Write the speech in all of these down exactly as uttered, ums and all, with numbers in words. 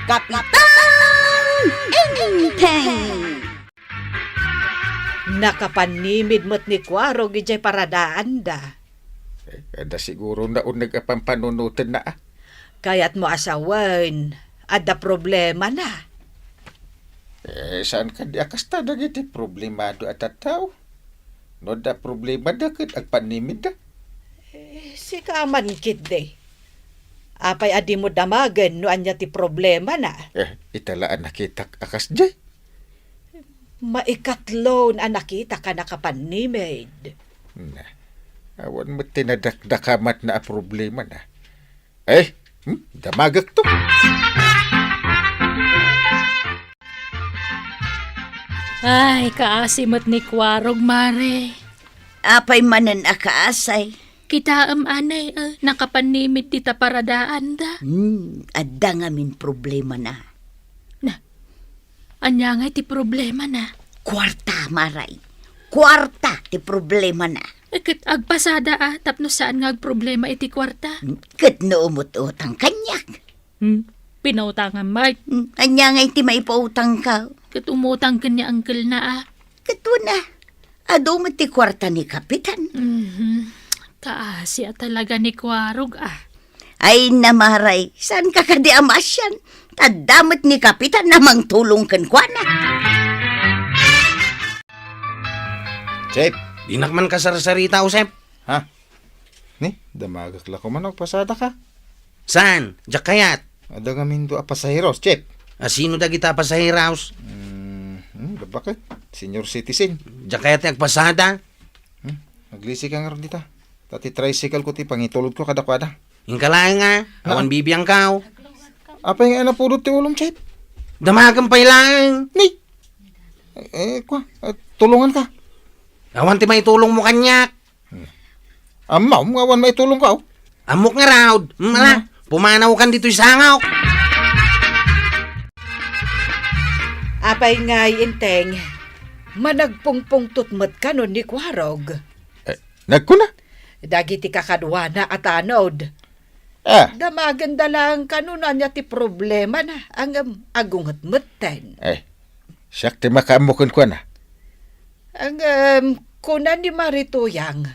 Kapitan Enteng! Nakapannimid met ni Kuarog idiay paradaanda. Eh, adda siguro nauneg a pampanunotenna, a. Kayatmo a sawen, adda problemana. Eh, saan kadi a kasta dagiti problemado a tattao? No adda problemada ket agpannimidda. Eh, sika man ketdi. Apay a dimo damagen no ania ti problemana? Eh, ita la a nakitak a kasdiay. Maikatlon a nakitak a nakapannimid. Na, awan met ti nadakdakamatna a problemana. Eh, hmm, damagekto. Ay, kaasi met ni Kuarog, Mare. Apay manen a kaasi? Kitaem, anay, eh, nakapannimid dita paradaanda. Hmm, adda ngamin problemana. Na, ania ngay ti problemana? Kuarta, Mare. Kuarta ti problemana. Eh, ket agpasada a, tapno saan nga agproblema iti kuarta. Hmm, ket no umut-utang kaniak. Hmm? Pinautangam met. Hmm, ania ngay ti maipautangko? Ket umutang ken ni uncle-na a. Ket wen a, adu met ti kuarta ni Kapitan. Mhm. Kaasi a talaga ni Kuarog a. Ay, na, Mare, saanka kadi a maasian? Ta adda met ni Kapitan a mangtulong kenkuana. Chef! Dinak man kasarsarita, Josep. Ha? Ni, damagek la koma no agpasadaka. Saan? Diak kayat. Adda ngamin dua a pasaheros, Chef. A, sino dagita a pasaheros? Hmm, hmm, babaket. Senior citizen. Diak kayat ti agpasada. Hmm, aglisi ka ngarud dita. Ta ti tricycle ko ti pangitulodko kadakuada. Inka laeng a, awan bibiangko. Apay nga napudot ti ulom, Chef? Damagem pay laeng. Ni? Eh, eh, kwa, eh, tulonganka. Awan ti maitulongmo kaniak. Hmm. Ammom nga awan maitulongko. Ammok ngarud. Hmm, ala, hmm, pumanawkan ditoy sangok. Apay ngay, Enteng, managpungpungtot met kano ni Kuarog? Eh, nagkuna? Dagiti kakaduana a tanod. Ah. Damagenda laeng kano no ania ti problemana, ngem agunget metten. Eh, siak ti makaammo kenkuana. Ngem, kuna ni Mare Tuyang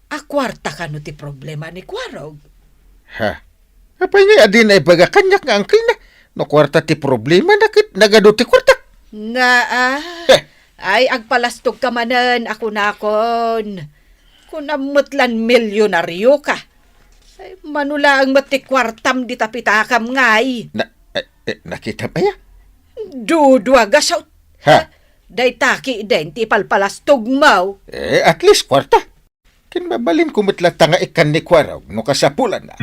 a kuarta kano ti problema ni Kuarog? Ha? Apay ngay a dina ibaga kaniak nga uncle-na? No kuarta ti problemana ket nagadu ti kuarta. Na, ah. Eh. Ay, agpalastogka manen a kunakon. Kunam met lan milyonarioka. Ay, mano laeng met ti kuartam dita pitakam ngay. Na, eh, eh, nakitam aya? Dudua gasut. Ha? Dayta ketdin ti ipalpalastogmo. Eh, at least kuarta. Ken mabalinko met latta nga ikkan ni Kuarog no kasapulanna.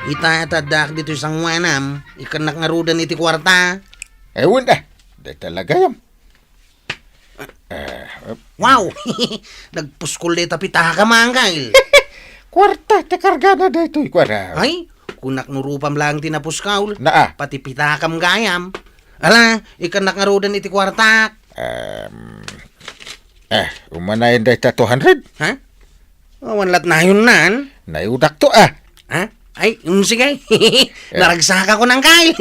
Ita, ta addaak ditoy sangoanam, ikkannak ngaruden iti kuarta. Ewan, ah. Dayta la gayam. Eh, eh. Wow! Nagpuskol dayta pitakam, uncle. Kuarta ti kargana daytoy, Kuarog. Ay, kunak no rupam laeng ti napuskol. Naa. Pati pitakam gayam. Ala, ikkannak ngaruden iti kuartak. Em, eh, umanayen dayta two hundred? Ha? Awan lat nayonnan. Nayodakto, ah. Ha? Ay, mm, sige. Eh. Naragsakakon, uncle.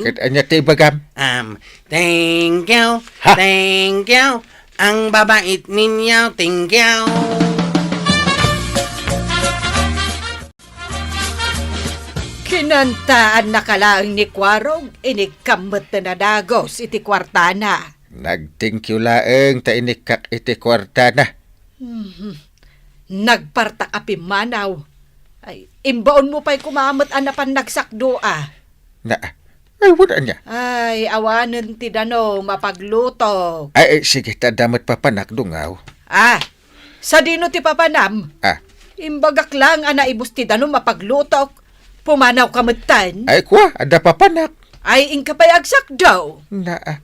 Ket ania ti ibagam? Um, thank you. Ha? Thank you. Ang babait ninyo, thank you. Kinantaannaka laeng ni Kuarog, inikkam met ti nadagos iti kuartana. Nag-thank you laeng ta inikkak iti kuartana. Mhm. Nagpartak a pimmanaw. Ay, imbaonmo pay koma met a napan nagsakdo a. Na, ay, wala niya. Ay, awanen ti danom a paglutok. Ay, ay, sige, ta adda met papanak, dungaw. Ah, sadino ti papanam? Ah. Imbagak laeng a naibus ti danom a paglutok. Pumanawka metten? Ay, kwa, adda papanak. Ay, inka pay agsakdo. Na, ah.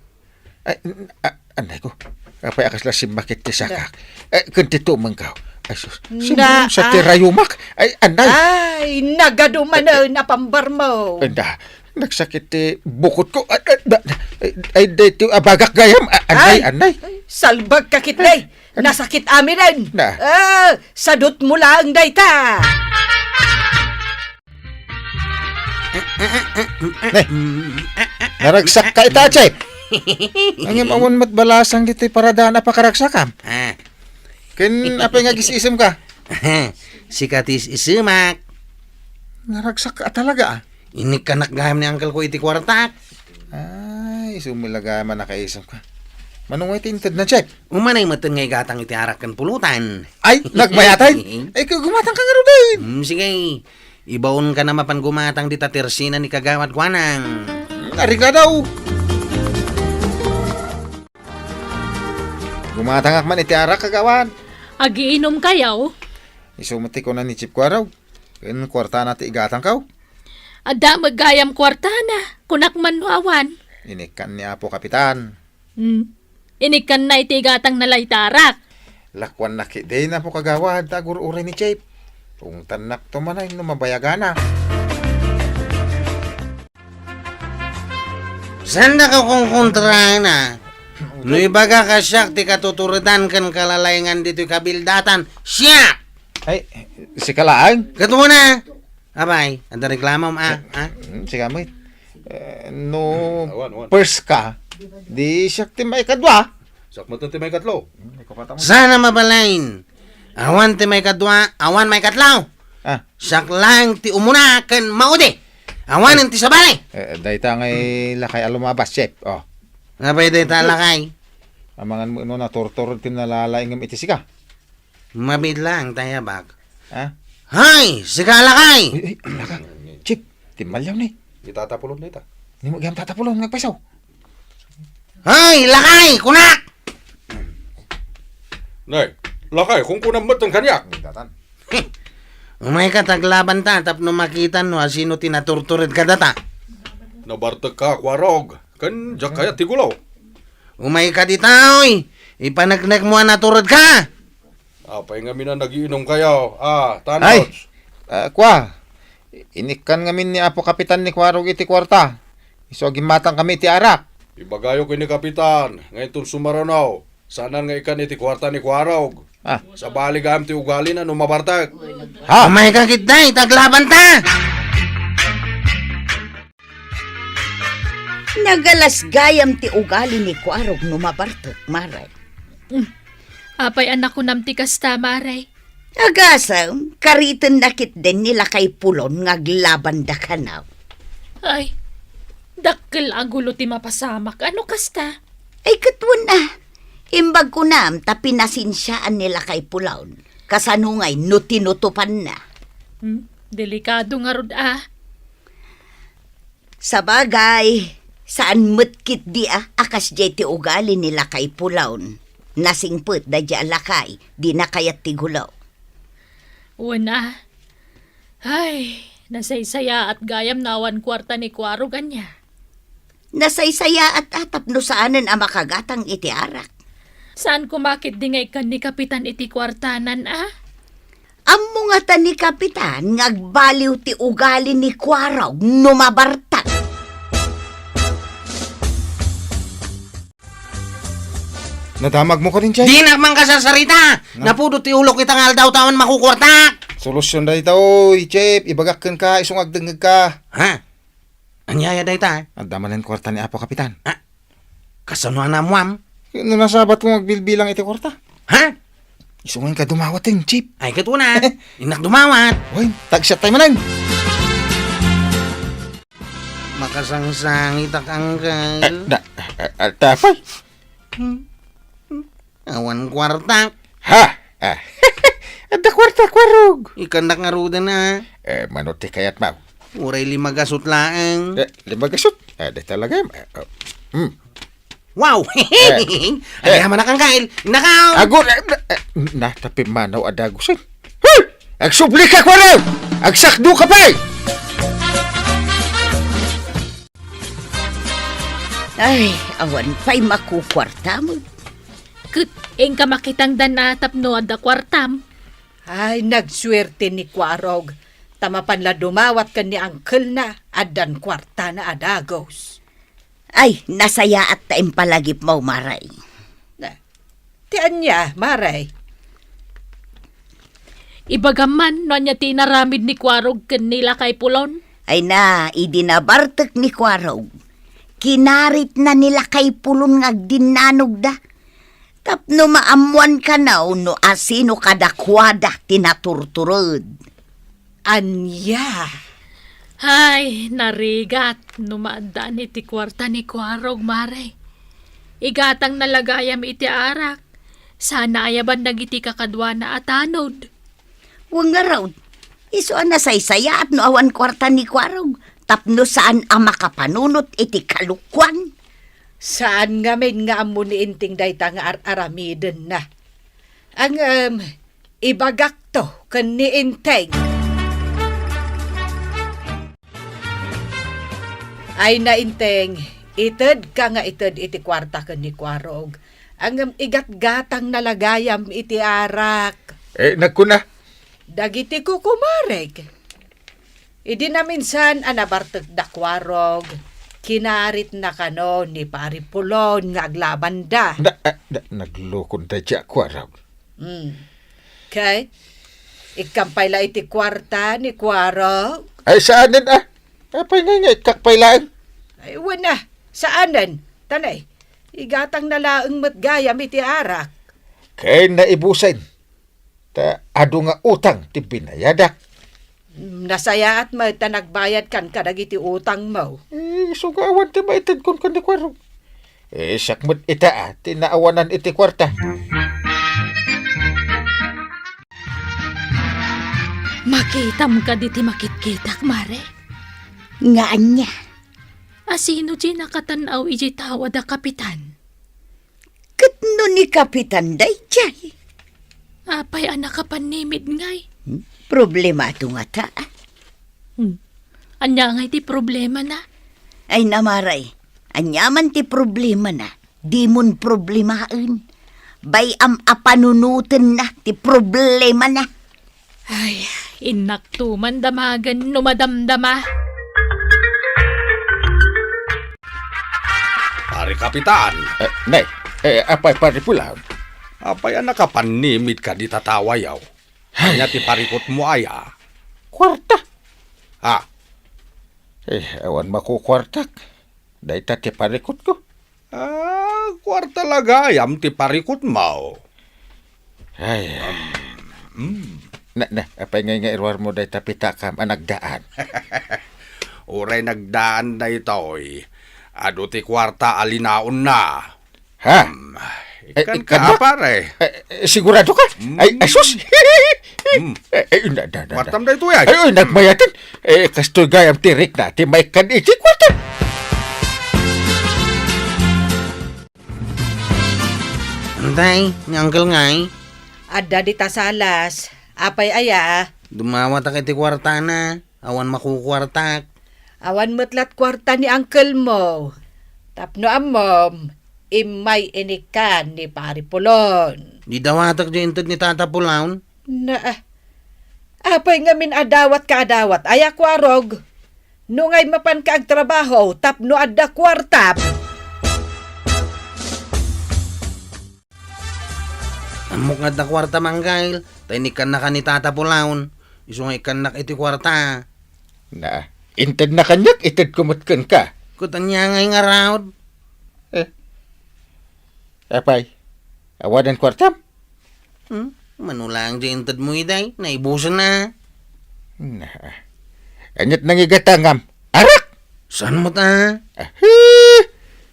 Ay, n-, a-, anay ko. Apay a kasla simmakit ti sakak. Eh, ken ti tumengko. Ay, sus. Na, simrumsa ti ah. Rayumak. Ay, anay. Ay, nagadu manen a pambarmo. Ay, na, nagsakit ti bukod ko. Ay, ay, na, ay, ay, day ti abagak gayam. A-, anay, Ay, anay. Salbag ka ketdi. Ay, anay. Nasakit aminen. Na. Ah, sadutmo laeng dayta. Ne, naragsakka ita, Chep. Ngem awan met balasang ditoy paradaan a pakaragsakam. Ah. Ken apay nga agis-isemka? Sika ti is-isemak. Naragsakka talaga, ah. Inikkanak gayam ni uncle ko iti kuartak. Ay, isu met la gayam a nakaisemka. Mano ngay ti intedna, Chep? Umanay metten nga igatang iti arak ken pulutan. Ay, nagbayatay? Ay, ket gumatangka ngaruden. Hmm, sige. Ibaonka na mapan gumatang dita tersina ni Kagawad Kuanang. Hmm, arigla daw. Gumatangak man iti arak, Kagawad. Agiinumkayo? Isu met ti kuna ni Chep Kuarog. Ken kuartana ti igatangkaw. Adda met gayam kuartana, kunak man no awan. Inikkan ni Apo Kapitan. Hmm. Inikkanna iti igatangna la ita arak. Lakuanna ketdi, Apo Kagawad, ta agur-uray ni Chep. Ungtannakto manen no mabayagana. Saandaka konkontraen a? No ibagak a siak ti katuturedan ken kalalaingan ditoy kabildatan, siak! Ay, sika laeng? Katuana! Apay, adda reklamom, a? A? Hmm, sika met. Eh, no Awan, awan. First ka, di siak ti maikadua. Siak met ti maikatlo. Saan a mabalin? Awan ti maikadua, awan maikatlo. Ah. Siak laeng ti umuna ken maudi. Awanen ti sabali. Eh, dayta ngay lakay a lumabas, Chef. Oh. Apay dayta lakay? Amangan met no naturtured ken nalalaingem iti sika. Mabiit laeng ta yabak. Ha? Hay, sika lakay! Uy, uy, alaka. Chef, timmaliaw ni. Itatapulon dayta. Ni mo gayam tatapulon, nagpaisaw. Hay, lakay, kunak! Nay, lakay, kunkunam met kaniak. Datan. Umayka ta aglabanta tapno makitam no asino ti naturtured kadata. Nabartekka, Kuarog, ken diak kayat ti gulo. Umayka ditoy, ipaneknekmo a naturedka. Apay ngamin a nagiinumkayo? Ah, Ay! Tanoch. Ah, kua, inikkan ngamin ni Apo Kapitan ni Kuarog iti kuarta. Isu a gimmatangkami iti arak. Ibagayo ken ni Kapitan nga inton sumaruno, saanan nga ikkan iti kuarta ni Kuarog. Ah. Sabali gayam ti ugalina no mabartek. Ha? Umayka ketdi, ta aglabanta! Nagalas gayam ti ugali ni Kuarog no mabartek, Mare. Mm. Apay a nakunam ti kasta, Mare? Agasem, karitenna ketdin ni Lakay Pulon nga aglabanda kano. Ay, dakkel a gulo ti mapasamak. Ano kasta? Ay, ket wen a. Imbag kunam ta pinasensiaan ni Lakay Pulon. Kasano ngay no tinutopanna? Hmm, delikado ngarud a. Sabagay, saan met ketdi a, a kasdiay ti ugali ni Lakay Pulon. Nasingpet daydiay a lakay, dina kayat ti gulo. Wen a. Ay, nasaysayaat gayam no awan kuarta ni Kuarog ania. Nasaysayaat a tapno saanen a makagatang iti arak. Saan koma ketdi nga ikkan ni Kapitan iti kuartanan a? Ammo ngata ni Kapitan nga agbaliw ti ugali ni Kuarog no mabartek. Nadamagmo kadin, Chay? Dinak man kasarsarita! Na? Napudot ti ulok ita nga aldaw ta awan makukuartak! Solusyon dayta, oy, Chef. Ibagak kenka, isu nga agdengngegka. Ha? Ania aya dayta? Adda manen kuarta ni Apo Kapitan. Ah, kasano a naammuam? No nasabatko nga agbilbilang iti kuarta. Ha? Isu nga inka dumawaten, Chef. Ay, ket wen a. Innak dumawat. Oy, tagsiattay manen. Makasangsangitak, Uncle. Eh, na, eh, eh, tapos? Hmm. Hmm. Awan kuarta. Ha? Ah. Adda kuarta, Kuarog. Ikannak ngaruden a. Eh, mano ti kayatmo? Uray lima gasut laeng. Eh, lima gasut? Ah, di talaga. Eh, oh. Hmm. Wow! Eh. Ay, eh. Aman a kangkail. Nakaw! Ago, eh, eh, na, tapi manaw a dagusen. Huh! Agsublika, Kuarog! Agsakdoka pay! Ay, awan pay makukuartam. Ket, inka makitangdan a tapno adda kuartam. Ay, nagsuerte ni Kuarog, ta mapan la dumawat ken ni angkelna, addan kuartana a dagus. Ay, nasayaat ta impalagipmo, Mare. Na, ti ania, Mare? Ibagam man no ania ti inaramid ni Kuarog ken ni Lakay Pulon? Ay na, idi nabartek ni Kuarog, kinaritna ni Lakay Pulon nga agdinnanogda. Tapno maammoan kano no asino kadakuada ti naturtured. Ania? Ay, narigat no maaddaan iti kuarta ni Kuarog, Mare. Igatangna la gayam iti arak. Saan a ayaban dagiti kakaduana a tanod. Wen ngarud, isu a nasaysayaat no awan kuarta ni Kuarog tapno saan a makapanunot iti kalokuan. Saan ngamin nga ammo ni Enteng dayta nga ar-aramidenna. Ngem, ibagakto ken ni Enteng. Ay na, Enteng, itedka nga ited iti kuarta ken ni Kuarog. Ngem igatgatangna la gayam iti arak. Eh, nagkuna? Dagiti kukumarek. Idi naminsan a nabartekda Kuarog, kinaritna kano ni Pari Pulon nga aglabanda. Na, ah, na, naglukon daydi a Kuarog. Hmm. Ket, ikkan pay la iti kuarta ni Kuarog? Ay, saanen, ah. Apay ngay nga ikkak pay laeng? Ay, wen a, saanen. Tanay, igatangna laeng met gayam iti arak. Ken naibusen. Ta adu nga utang ti binayadak. Nasayaat met ta nagbayadkan kadagiti utangmo. Eh, isu nga awan ti maitedkon ken ni Kuarog. Eh, siak met ita a ti naawanan iti kuarta. Makitam kadi ti makitkitak, Mare? Nga ania? Asino ti nakatan-aw iti tawad a kapitan? Ket no ni Kapitan daydiay? Apay a nakapannimid ngay? Hmm? Problema to ngata. Hmm. Ania ngay ti problemana? Ay, Mare, ania man ti problemana, dimon problemaen. Bay-am a panunotenna ti problemana. Ay, innak to man damagen no madamdama. Pare Kapitan. Eh, nay, eh, apay, Pare Pulon? Apay a nakapannimid kadi tataway? Ania ti parikutmo aya? Kuarta. Ah. Eh, awan makukuartak. Dayta ti parikutko. Ah, kuarta la gayam ti parikutmo. Ay. Um, mm. Na, na, apay ngay nga iruarmo dayta pitakam a nagdaan? Uray nagdaan daytoy, adu ti kuarta a linaonna. Ha? Hmm, eh, ikkan ikkan ka, ba? Pare. Eh, eh, sigurado ka? Mm. Ay, ay, sus! Mm. Eh, eh, na, na, na, na. Kuartam daytoy, ay. Ay, ay, nagmayaten. Eh, kastoy gayam ti rikna ti maikkan iti kuarta. Anday, ni Uncle ngay? Adda dita salas. Apay aya? Dumawatak iti kuartana. Awan makukuartak. Awan met lat kuarta ni uncle mo. Tapno ammom, immay inikkan ni Pari Pulon. Di dawatak di inted ni Tata Pulon? Na, ah. Apay ngamin a dawat ka a dawat? Aya, Kuarog? No ngay mapan ka agtrabaho tapno adda kuarta. Ammok nga adda kuarta, Manggail, ta inikkannaka ni Tata Pulon. Isu nga ikkannak iti kuarta. Na, intedna kaniak, itedko met kenka. Ket ania ngay ngarud? Eh. Apay, awanan kuartam? Hmm? Mano laeng di intedmo iday, naibusen na. Na, aniat nangigatangam? Arak! Saan met a? Ah, eh,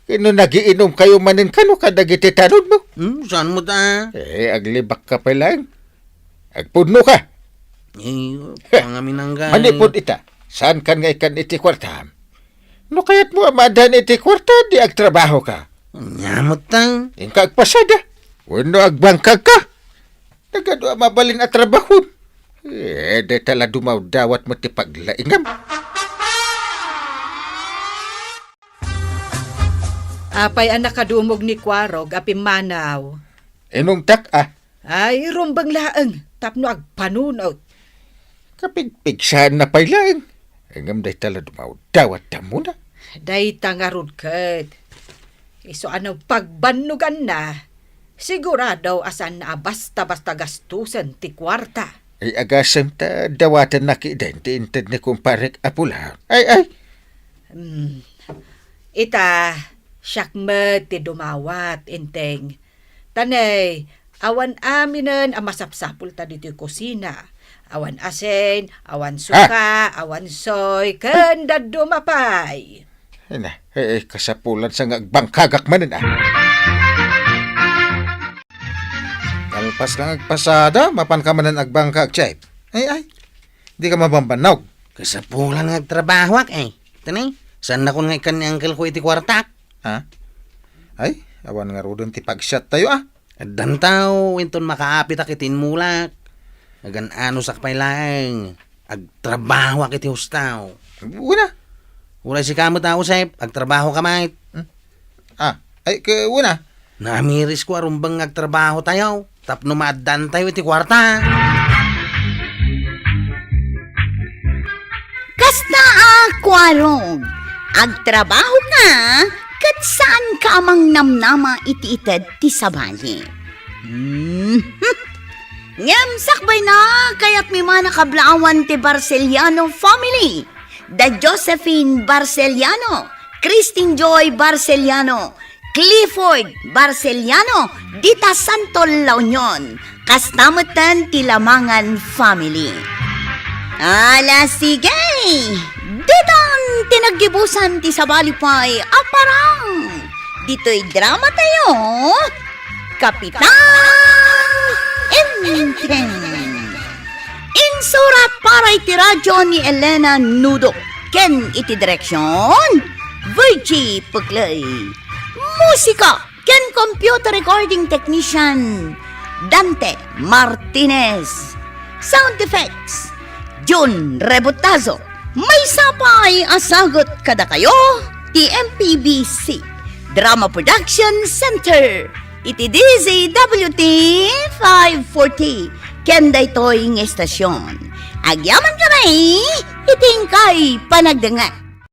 ino nagiinom kayo manen kano kadagiti tanod mo? Hmm, saan met a? Eh, aglibak ka pay laeng. Agpudno ka. Eh, pangaminanggay. Manipud ita, saan kan nga ikan iti kuartam? No kayat mo a maadan iti kuarta, di agtrabaho ka. Ania met a? Inka agpasada. Wenno agbangkag ka. Nagadu a mabalin a trabahon. Eh, dayta la dumawdawat mo ti paglaingam. Apay a nakadumog ni Kuarog a pimmanaw? Inungtak a. Ay, rumbeng laeng tapno agpanunot. Kapigpigsaanna pay laeng. Ngem dayta la dumawdawat ta muna. Dayta ngarud ket. Isu a no pagbannoganna, sigurado a saanna a basta-basta gastusen ti kuarta. Ay, agasem ta dawatennak iden ti inted ni kumparek a pula. Ay, ay! Hmm. Ita, siak met ti dumawat, Enteng. Ta ne, awan aminen a masapsapulta ditoy kusina. Awan asin, awan suka, awan soy, ken dadduma pay. Ay na, eh, eh, kasapulan sa nga agbangkagak manen, ah. Kalpas lang agpasada, mapan ka manen agbangkag, Chef. Ay, ay, di ka mabambannog. Kasapulan nga agtrabahoak, eh. Tani, saan nakon nga ikkan ni uncle ko iti kuartak? Ha? Ay, awan ngaruden ti pagsiat tayo, ah. Addan tao, inton makaapitak iti inmulak. Agan-anusak pay laeng. Agtrabahoak iti hustaw. Una. Uray sika met a, Josep, agtrabaho ka met. Hmm? Ah, ay, ke, una. Namirisko a rumbeng nga agtrabaho tayo, tapno maaddan tayo iti kuarta. Kasta a kuarog, agtrabaho ka, ket saan ka a mangnamnama iti ited ti sabali. Mhm. Ngem sakbayna, kayatmi man a kablawan ti Barcellano family. Da Josephine Barcellano, Christine Joy Barcellano, Clifford Barcellano, dita Santo La Union. Kasta metten ti Lamangan family. Ala, sige! Ditan ti naggibusan ti sabali pay a parang. Ditoy drama tayo, Kapitan Enteng. Insurat para iti radyo ni Elena Nudo ken iti direksyon, Virgie Puclay. Musika ken computer recording technician, Dante Martinez. Sound effects, Jun Rebotazo. Maysa pay a sagut kadakayo ti M P B C Drama Production Center iti D Z W T five forty ken daytoy nga estasyon. Agyaman kami iti inkay panagdengngeg.